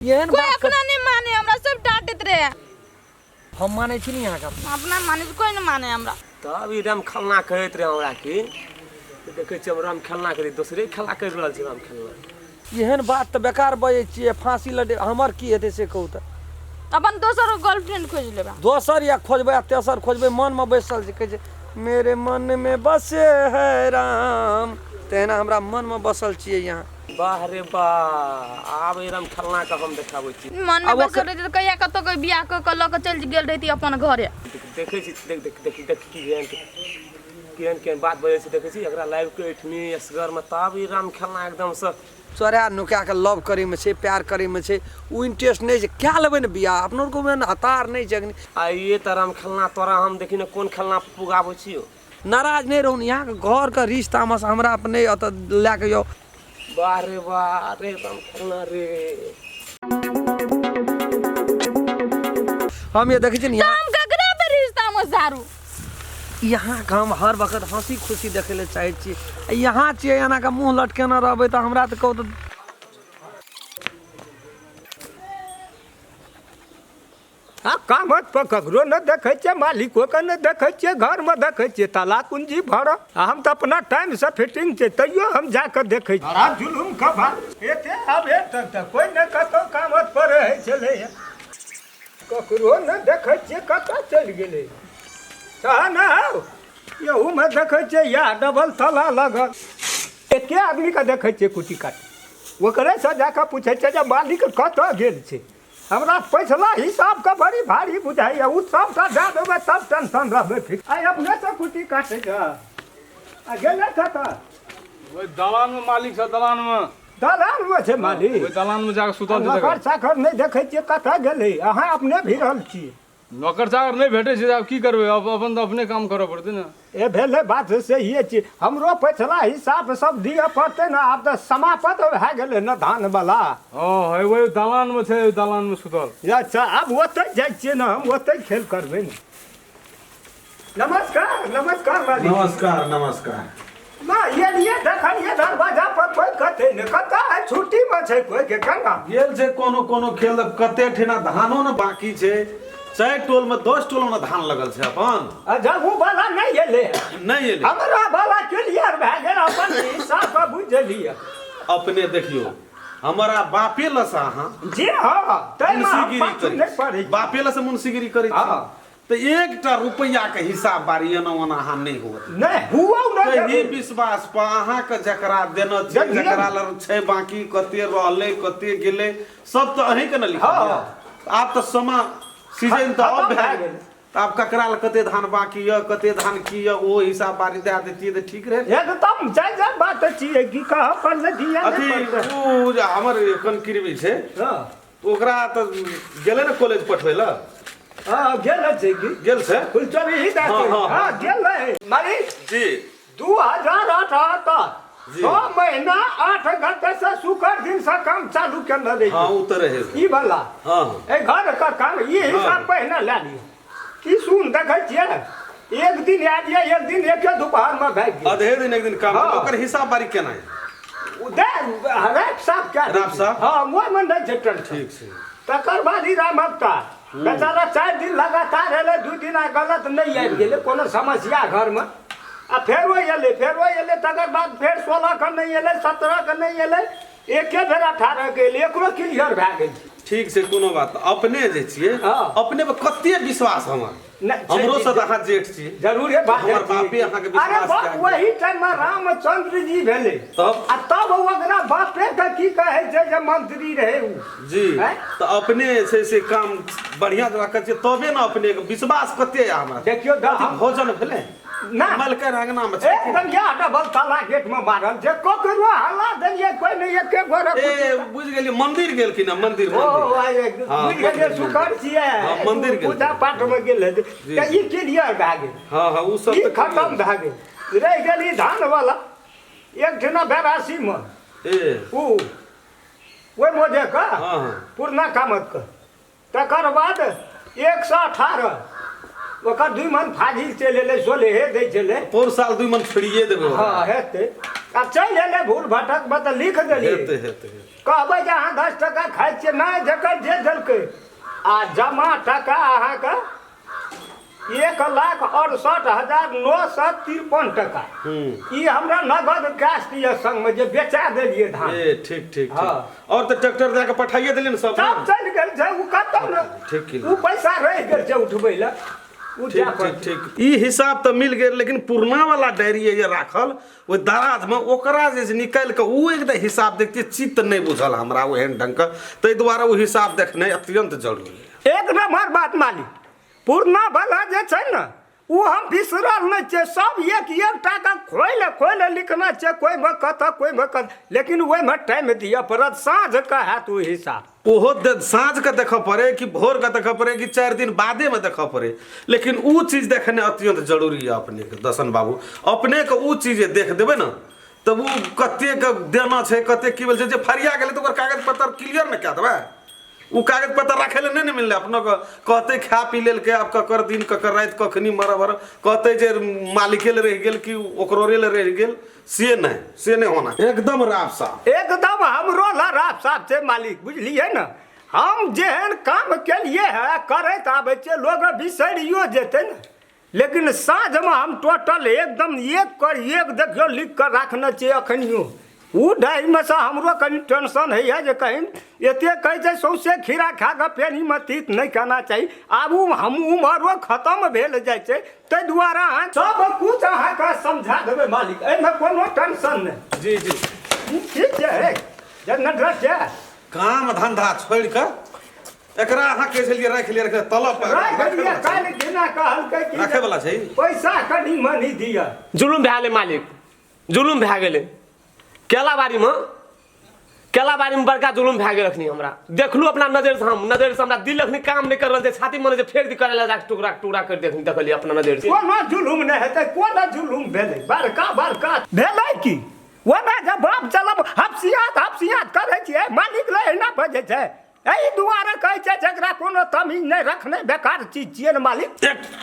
एहन कोई बात अपना नहीं माने हमरा, सब डांटत रहे। हम मानै छी नी अहाँके? अपना माने छी, कोई नहीं माने हमरा। तब ई राम खेलना कहैत रहे हमरा की, तऽ देखै छियै हम राम खेलना करै, दोसरे खेला करि रहल छै राम खेलना। एहन बात तऽ बेकार बजै छियै। फाँसी लडे हमर की हेतै से कहू तऽ? अपन दोसर गर्लफ्रेंड खोजि लेबै। दोसर या खोजबै आ तेसर खोजबै, मनमे बैसल छै, कहै छै मेरे मन में बसे है राम, तहिना हमरा मनमे बसल छियै यहाँ। वाह रे वाह, आब ई राम खेलना के हम देखाबै छी। मन में आब बसल रहती तऽ कहिया कतौ के बियाह कऽ कऽ लऽ कऽ चलि गेल रहती अपन घरे। देखै छी, देख देख देख देख, की केहन केहन केहन बात बजै छै। देखै छी एकरा लाइव के एठनी असगर में, तब ई राम खेलना एकदम से चोरा नुका कऽ लव करैमे छै, प्यार करैमे छै, ओ इंटरेस्ट नहि छै। कए लेबै ने बियाह, अपनो आरके ओहन हतार नहि छै अखनी। आ ये तऽ राम खेलना, तोरा हम देखी ने कोन खेलना पुगाबै छियौ। नाराज नहि रहू ने, यहाँके घरके रिश्तामे से हमरा अपने एतऽ लए कऽ यौ। वाह रे वाह रे राम खेलना रे। हम ये देखै छियै ने यहाँ हम ककरा पे रिश्ता में झारू? यहाँके हम हर वक्त हँसी खुशी देखै लए चाहै छियै। आ यहाँ छियै, एना कऽ मुँह लटकेने रहबै तऽ हमरा तऽ कहू तऽ आ कामत पर ककरो नहि देखै छियै, मालिकोके नहि देखै छियै, घरमे देखै छियै ताला कुंजी भरल। आ हम तऽ अपना टाइमसँ फिटिंग छै, तैयो हम जा कऽ देखै छियै। बड़ा जुलुम के बात, एते आबे तक तऽ कोइ नहि कतौ कामत पर रहै छलैए, ककरो नहि देखै छियै, कतऽ चलि गेलै सह ने हौ। एहूमे देखै छियै इएह डबल ताला लगल, एके आदमीके देखै छियै कुट्टी काटि, ओकरेसँ जा कऽ पूछै छियै जे मालिक कतऽ गेल छै। हमरा पैसला हिसाबके बड़ी भारी बुझाइए, ओ सबटा दए देबै तब टेंशन रहबै फिर। आइ अपनेसँ कुट्टी काटै छै आ गेलै कतऽ? ओहि दलान में मालिक छै, दलान में। दलान में छै मालिक? ओहि दलान में जाके सुतल छै। नौकर चाकर नहि देखै छियै, कतऽ गेलै? अहाँ अपने भिड़ल छियै। नौकर चाकर नहि भेटै छै, आब की करबै? अब अपन तऽ अपने काम करऽ पड़तै ने। ए भेलै बात सहिए छै, हमरो पैसला हिसाब सब दिअ पड़तै ने, आब तऽ समापत भए गेलै ने धान वाला। हँ, हे ओहि दलान में छै, ओहि दलान में सुतल। अच्छा, आब ओतहि जाइ छियै ने, हम ओतहि खेल करबै ने। नमस्कार, नमस्कार मालिक। नमस्कार, नमस्कार। ना ये लिए देखलिए दरवाजा पर कोई कते ने कता है, छुट्टी में छै कोई के केना गेल छै। कोनो कोनो खेल कते ठेना धानो ने बाकी छै, 4 टोल में 10 टोल में धान लगल छै अपन। अच्छा, उ वाला नहीं एले? नहीं एले। हमरा वाला क्लियर भए गेल, अपन हिसाब के बुझलिए। अपने देखियो, हमारा बापे लस अहाँ जी हाँ, तै में हम मुंशीगिरी पाछू करै नहीं पड़ै। बापे लस मुंशीगिरी करै छी। हाँ। तऽ एकटा रुपैआ के हिसाब बारी एना ओना अहाँ नहि हुअत। नहि हुआ नहि तही देबै। विश्वास पर अहाँके जकरा देना छै, देखियौ। जकरा लग छै बाकी, कते रहलै कते गेलै सब तऽ अहींके ने लिखल हाँ। यऽ। आब तऽ समा सीजन तऽ खतम अब भए भए गेल गेल। तऽ आब ककरा लग कते धान बाकी यऽ, कते धान की यऽ, ओ हिसाब बारी दए दैतियै तऽ ठीक रहै। एकदम जाय जाय बात छियै, की कहऽ पड़लै दिअ अथी नहि पड़तै। ओ जे हमर कनकिरबी छै हँ। ओकरा तऽ गेलै ने कॉलेज पठबै लए? हँ, गेल छै की? गेल छै। फुलचोरी ही दए हाँ, छै। हाँ, हँ, गेल रहै मालिक जी। 2078 जी। 6 महीना 8 घंटे से शुक्र दिन से काम चालू केने रही। हाँ, ओ तऽ रहै। ई वाला हाँ। ए घर के काम ई हिसाब हाँ। पहिने लए लियौ। की सुन देखै छियै, एक दिन आयल ये, एक दिन एके दोपहर में भागि गेल। आधे दिन एक दिन काम हाँ। ओकर हिसाब बारी केना है? ओ दे राप साफ कए दै राप छै। साफ? हाँ, ओहिमे नहि छै टेंशन। ठीक छै। तकर बाद ई राम अवतार बेचारा 4 दिन लगातार एलै, 2 दिन आ गलत नहि आबि गेलै कोनो समस्या घरमे, आ फेरो एलै, फेरो एलै, तकर बाद फेर 16 के नहि एलै, 17 के नहि एलै, एके बेर 18 के एलै, एकरो क्लियर भए गेल छै। ठीक छै, कोनो बात नहि। अपने जे छियै हाँ। अपने पर कते विश्वास हमर। नहि, छै हमरो जी, से तऽ अहाँ जेठ छी। जरूरे बात हमर है। बापे अहाँके अरे विश्वास बाप कए गेल। वही टाइम में रामचंद्र जी भेलै। तब? आ तब ओकरा बापे के की कहै छै जे मंत्री रहै उ। जी। हैं? तऽ अपने जे छै से काम बढ़िया जकाँ करै छियै तबे ने अपने के विश्वास कते यऽ हमरा। देखियौ तऽ अथी हम भोजन भेलै? ना। मलकर अंगना में छै। एकदम यह डबल ताला गेट में मारल छै, ककरो हल्ला देलियै कोई नहीं, एके गोरे ए बुझि गेलियै, मंदिर गेल कि ना? मंदिर, ओ मंदिर। आइ एक- हाँ, बुझि गेलियै, मंदिर, सुकर छियै। हाँ, मंदिर गेल। पूजा पाठ में गेल हेतै। जी। तऽ ई क्लियर भए गेल। हाँ हाँ ओ सब ई तऽ खत्म clear। भए गेल। रहि गेल ई धान वाला, एक ठिना 82 में ए उ ओहि मोजे के हाँ हाँ पुरना कामत के, तकर बाद 118 ओकर 2 मन फाजिल चलि एलै, 16 दै छलै। पौर साल 2 मन छोड़िए देबै ओकरा। हँ, हेतै। आब चलि एलै भूल भटक में तऽ लिख देलियै। हेतै, हेतै, हेतै। कहबै जे अहाँ 10 टका खाइ छियै नहि जकर जे देलकै आ जमा टका अहाँके 1,68,953 टका। ई हमरा नगद कैश दिअ संगमे जे बेचा देलियै धान। ए ठीक ठीक हाँ। ठीक। और तऽ ट्रैक्टर दए के पठाइए देलियै ने सब? सब चलि गेल छै, ओ कतौ ने। ठीक केलियै। ओ पैसा रहि गेल छै उठबै लए। ओ ठीक ठीक ठीक। ई हिसाब तऽ मिल गेल, लेकिन पुरना वाला डायरी ये राखल ओहि दराजमे, ओकरा जे छै निकालि कऽ ओ एक हिसाब देखतियै, चित्त नहि बुझल हमरा ओहन ढङ्गके, ताहि दुआरे ओ हिसाब देखनाइ अत्यन्त जरूरी। एक नम्बर बात मालिक, पुरना वाला जे छै ने ओ हम बिसरल नहि छियै, सब एक एक टाका खोलि खोलि लिखना छै, कोइमे कतऽ कोइमे कतऽ, लेकिन ओहिमे टाइम दिअ पड़त, साँझके हैत ओ हिसाब। ओहो साँझके देखऽ पड़े कि भोरके देखऽ पड़े कि 4 दिन बादेमे देखऽ पड़े, लेकिन ओ चीज देखनाइ अत्यन्त जरूरी यऽ अपनेके दर्शन बाबू। अपनेके ओ चीज जे देख देबै ने तब ओ कतेक देना छै कतेक की भेल छै, जे फरिया गेलै तऽ ओकर कागज पत्तर क्लियर ने कए देबै। ओ कागज पत्तर राखै लए नहि ने मिललै अपनो के, कहतै खा पी लेलकै, आब ककर दिन ककर राति कखनी मरब हरब, कहतै जे मालिके लए रहि गेल कि ओकरोरे लए रहि गेल, से नहि, से नहि होना। एकदम राफ साफ, एकदम हमरो ला राफ साफ छै मालिक, बुझलियै ने। हम जेहन काम केलियै है करैत आबै छियै, लोग बिसरियो जेतै ने, लेकिन साँझमे हम टोटल एकदम एक कर एक देखियौ लिख कऽ राखने छियै अखनियो। ओ डायरीमे सँ हमरो कनि टेंशन होइए जे कहीं एते कहै छै सौंसे खीरा खा कऽ पेनीमे तीत नहि खाना चाही, आब ओ हम उमरो खतम भेल जाइ छै, ताहि दुआरे अहाँ सब किछु अहाँके समझा देबै मालिक, एहिमे कोनो टेंशन नहि। जी जी ठीक छै, हे जनरेटर छै। काम धंधा छोड़ि कऽ एकरा अहाँ कहै छलियै राखि लिअ, राखि लिअ, तलब पर राखि लिअ, काल्हि दिना कहलकै कि राखै वाला छै। पैसा कनि मनि दिअ। जुलुम भए गेलै मालिक, जुलुम भए गेलै। केलाबाड़ीमे बड़का जुलुम भए गेल। अखनी हमरा देखलू अपना नजरिसँ, हम नजरिसँ हमरा दिल अखनी काम नहि कर रहल छै, छाती मन जे फेंक दी करै लए जाके टुकड़ा टुकड़ा करि देखनी देखलियै अपना नजरिसँ। कोनो जुलुम नहि हेतै, कोनो जुलुम भेलै बड़का बड़का भेलै की ओना जे बाप चलब हफसियात हफसियात करै छियै मालिक लए एना बजै छै, एहि दुआरे कहै छै जकरा कोनो तमीज नहि रखने बेकार चीज छियै ने मालिक।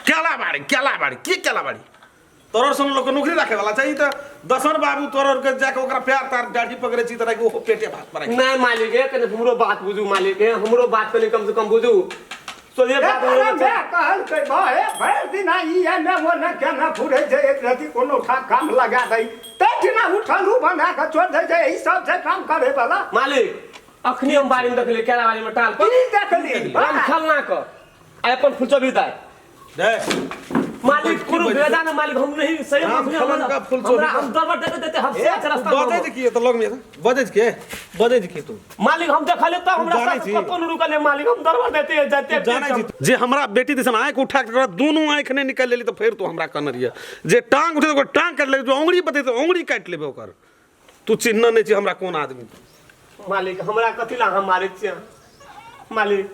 केलाबाड़ी केलाबाड़ी की केलाबाड़ी, तोहर सन लोक नौकरी राखे वाला छै तऽ दसन बाबू तोहर के जाके ओकरा प्यार तार दाढ़ी पकड़े छी तऽ ओहो पेटे भात पर नहीं मालिक, हे कने हमरो बात बुझू मालिक, हे हमरो बात कने कम से कम बुझू। सोझे बात एकरा मे कहलकै भाय भरि दिना ई एने ओने केना फुरै छै, एक रति कोनो ठाम काम लगा दै तै उठल उ बना कऽ छोड़ि दै छै, ई सब छै काम करे वाला। मालिक अखनी हम बाड़ी में देखलियै केला बाड़ी में टाल पर की देखलियै? राम खेलना क आ अपन फुलचोभी दाय देख मालिक कोनो बेजा ना मालिक, हम नहीं सही राम में खेलना का फुलचोभी हमरा हम दरबार देते देते हम से रास्ता बजै जे की तऽ लग में बजै जे के बजै जे की तू मालिक हम देखले त हमरा जानै साथ छी। कतो न रुकले मालिक, हम दरबार देते जाते जानै छी जे हमरा बेटी दिसन आँखि उठा के दोनों आँखि नहि निकालि लेली तऽ फेर तू हमरा कहने रहियै जे टांग उठे ओकर टांग काटि लेबै, जो अंगुरी बतेतै अंगुरी काटि लेबै ओकर। तू चिन्ह नहि छी हमरा कोन आदमी। मालिक हमरा कथी ला अहाँ मारै छियै मालिक?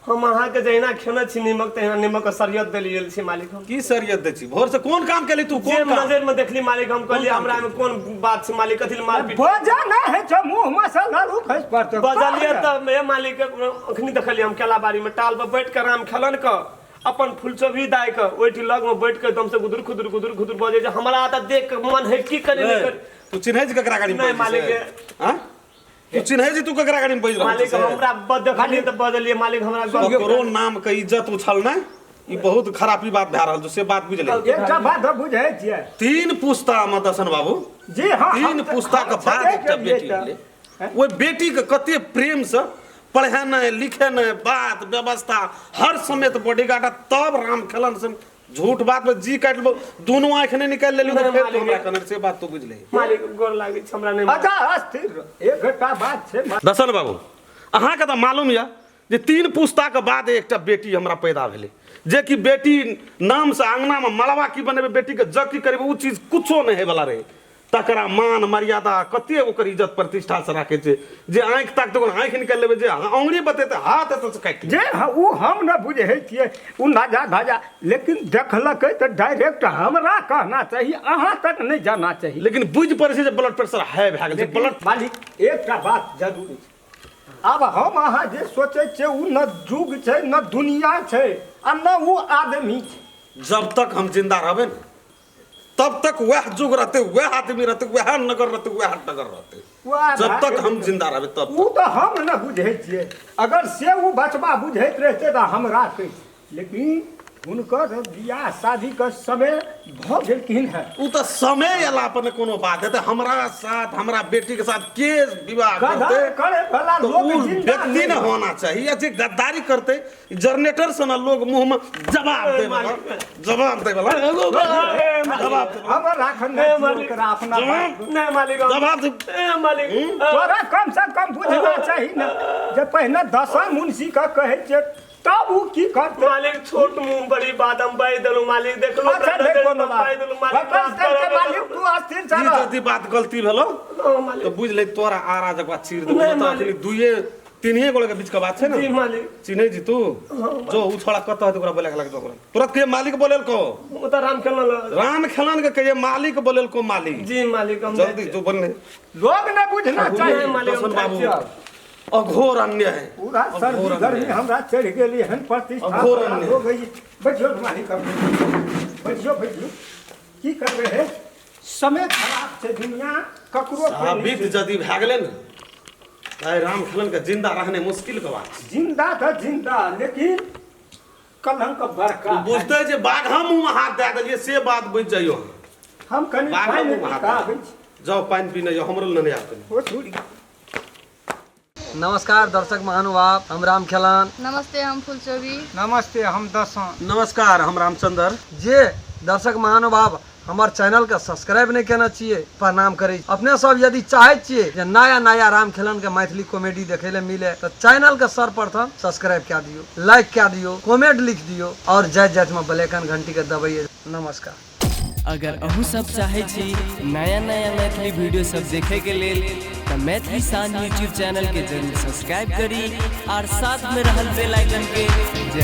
हम अहाँके जहिना खेने छी नीमक तहिना नीमक के सरियत देलियै छी मालिक। हम की सरियत दै छी? भोर से कोन काम केली तू? जे कोन काम? नजर में देखली मालिक, हम कहलियै हमरा में कोन बात छै मालिक, कथी ला मारपीट बजा नहि होइ छै मुँह मे से लड़ू खसि पड़तौ। बजलियै तऽ हे मालिक अखनी देखलियै हम केला बाड़ी में टाल पर बैठ के राम खेलन के अपन फुलचोभी दाय के ओहिठी लग में बैठ के एकदम से गुदुर खुदुर गुदुर खुदुर बजै छै। हमरा तऽ देख के मन है की करे नहि करे। तू चिन्है छी ककरा गाड़ी में नहि बैस मालिक। आँ? तू चिन्है छी तू ककरा गाड़ी में बैस रहल मालिक छी से? हमरा देखलियै तऽ बजलियै मालिक हमरा गलती ककरो नाम के इज्जत उछलनाइ ई बहुत खराबी बात भए रहल छै, से बात बुझलियै। एकटा बात हम बुझै छियै। 3 पुस्ता मे दर्शन बाबू, जी हाँ, 3 पुस्ता के बाद एकटा बेटी भेलै। ओहि बेटी के कते प्रेम से पढ़ेनाइ लिखेनाइ बात व्यवस्था हर समय तऽ बॉडीगार्ड, तब राम खेलन से झूठ बात में जी काटि लेबो, दोनों आँखि नहि निकालि लेलू तऽ फेर तू हमरा कहने से बात तू बुझि लही। मालिक गोर लागै छै हमरा नहि। अच्छा अस्थिर एकटा बात छै दर्शन बाबू, अहाँके तऽ मालूम यऽ जे 3 पुस्ताके बाद एकटा बेटी हमरा पैदा भेलै, जे कि बेटी नामसँ अङ्गनामे मलबा की बनेबै, बेटीके जग की करेबै, ओ चीज कुछो नहि होइवला रहै। तकरा मान मर्यादा कते ओकर इज्जत प्रतिष्ठा से राखै छै जे आँखि ताकतै ओकर आँखि निकालि लेबै, जे अङ्गुरी बतेतै हाथ एतऽ से काटि जे लेबै। हाँ, ओ हम न बुझै छियै ओ नाजा भाजा, लेकिन देखलकै तऽ डायरेक्ट हमरा कहना चाही, अहाँ तक नहि जाना चाही। लेकिन बुझि पड़ै छै जे ब्लड प्रेशर हाई भए गेल छै। ब्लड मालिक एकटा बात जरूरी छै, आब हम अहाँ जे सोचै छियै ओ न युग छै न दुनिया छै आ न ओ आदमी छै। जब तक हम जिंदा रहबै ने तब तक वह जुग रहते, वह आदमी रहते, वह नगर रहते, वह नगर रहते, जब तक हम जिंदा रहबे तब। उ तो हम न बुझै छियै, अगर से उ बचबा बुझैत रहते तऽ हमरा कहै, लेकिन हुनकर बियाह शादी के समय भऽ गेलखिन है। उ तऽ समय अयला पर ने कोनो बात हेतै। हमरा साथ, हमरा बेटी के साथ के विवाह करते करे वाला तो लोग उ जिंदा व्यक्ति ने होना चाहिए जे गद्दारी करते। जनरेटर से ना लोग मुंह में जवाब दे वाला, जवाब दे वाला, जवाब दे। हमर राखन नहीं ओकरा अपना नहीं मालिक, जवाब दे। ए मालिक, तोरा कम से कम बुझना चाही ना जे पहिने दशा मुंशी के कहै छै तब उ की करतै। मालिक छोट मुंह बड़ी बात हम बाजि देलहुँ मालिक, देखलहुँ अच्छा नहीं कोनो बात, बाजि देलहुँ मालिक, बकवास करके मालिक तू अस्थिर ई चल। यदि बात गलती भेलो मालिक तो बुझ ले तोरा आरा जगह चीर देबो। नहीं, तऽ मालिक। अखनी दुइये तीनिये गोले के बीच के बात छै जी ने। मालिक। चिन्है छी तू जो उ छोड़ा कतऽ है ओकरा बोले के लग ओकरा तुरंत कहिए मालिक बोलेल को, ओ तऽ राम खेलन राम खेलन के कहिए मालिक बोलेल को मालिक। जी मालिक, हम जल्दी जो बोलने लोग ने बुझना चाहिए मालिक, हम दर्शन बाबू जाइ छियै। अघोर अन्याय है, पूरा सर्दी गर्मी हमरा चढ़ गेली हन, प्रतिष्ठा अघोर अन्याय। हो गई। बैठियो मालिक, बैठियो बैठियो, की करबै हे, समय खराब छै, दुनिया ककरो साबित यदि भए गेलै ने ताहि राम खेलन के जिंदा रहने मुश्किल के बात छै। जिंदा तऽ जिंदा, लेकिन कलंक बड़का। बुझते जे बाघा मुँह में हाथ दए देलियै से बात बुझि जाइयो। हम कनि बाघा पानि मुँह में हाथ पी कऽ आबै छी। जाओ पानि पीने जाओ, हमरो लेने आब कनि। ओ छोड़ी। नमस्कार दर्शक महानुभाव, हम राम खेलन। नमस्ते, हम फुलचोबी। नमस्ते, हम दसन। नमस्कार, हम रामचंद्र। जे दर्शक महानुभाव हमर चैनल के सब्सक्राइब नहीं केने छियै, प्रणाम करै। अपने सब यदि चाहै छियै जे नया नया राम खेलन के मैथिली कॉमेडी देखे ले मिले तो चैनल के सर्वप्रथम सब्सक्राइब कए दियौ, लाइक कए दियौ, कमेंट लिख दियौ और जाइत जाइत में बेल आइकन घंटी के दबैयै। नमस्कार। अगर अहूँ सब चाहै छी नया नया मैथिली वीडियो सब देखे के लेल तऽ मैथिली शान यूट्यूब चैनल के जरूर सब्सक्राइब करी और साथ में रहल बेल आइकन के जरूर